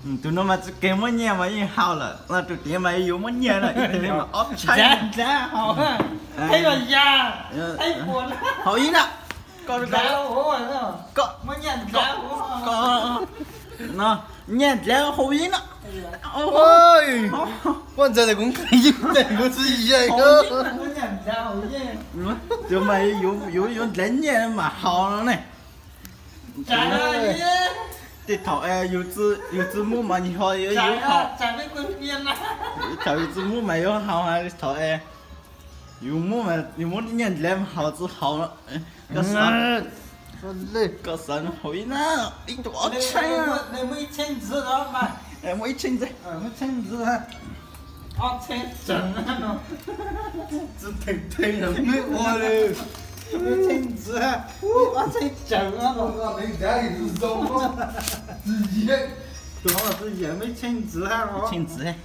Tus no mas tsis kev muab nyiaj mas yeej haus lawm, tus tiav mas yuav muab nyiaj no, ib tug mas ob tsheb. Haus ib na. Nyiaj dlav haus ib na. Poj ntxawg kuv yeej kuv tsis yeej. Tus mas yuav dlav nyiaj mas haus no ne. Tej thaum yus txwj muab mas nws ho yuav haus. Thaum yus txwj muab mas yuav haus, thaum yus muab nyiaj dlav mas haus tsis haus. Koj xav haus ib na, ib tug ob tsheb. Muaj ib tsheb ntxiv. Tsis theej theej los muab ua li. Muaj ib tsheb ntxiv, ob tsheb tseem. Tsis yam muaj ib tsheb ntxiv.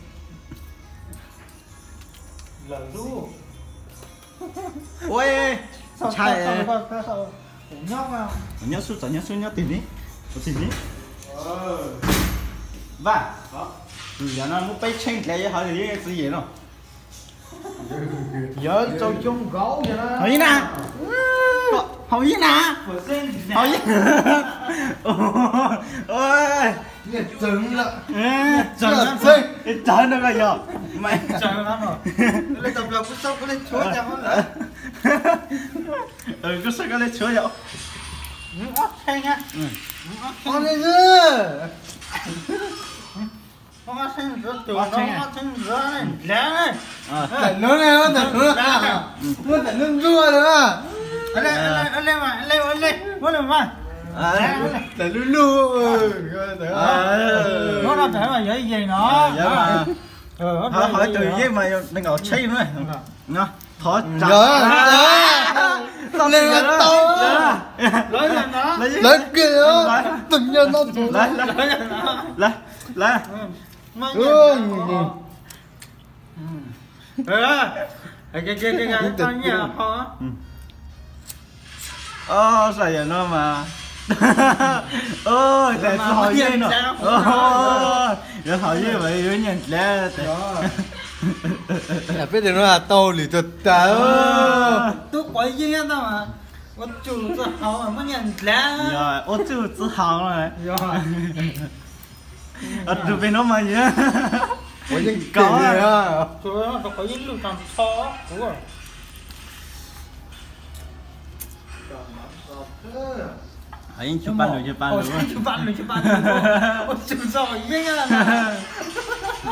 Ua, ntshai. Nyob xub txog nyob xub nyob twg ni? Ua twg ni? Vaj, tus yam no muab peb tsheb dlav yuav haus li txiv yem no. Yog tau coob nkaus. Haus ib na. Haus ib na. Haus ib. Tsawg no koj yog. Koj saib koj li tshuav yog. Muab tais lub nplua lawm. Tais lub lub. Yog tus yeej mas nees nkaum tsheb no. Thov tau. Lawv kiag tus nyob no tus. Lawv, lawv. Os, yam no mas. Tais tsis haus yeej no. Yuav haus yeej mas yuav nyiaj dlav. Peb tus no tau lwm tug tas. Tub quav yeej tab mas ua tsuj tsis haus muab nyiaj dlav. Ua tsuj tsis haus. Tus pem no mas yog. Quav yeej kawg. Yeej tsis pab lus, tsis pab lus.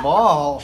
Mov.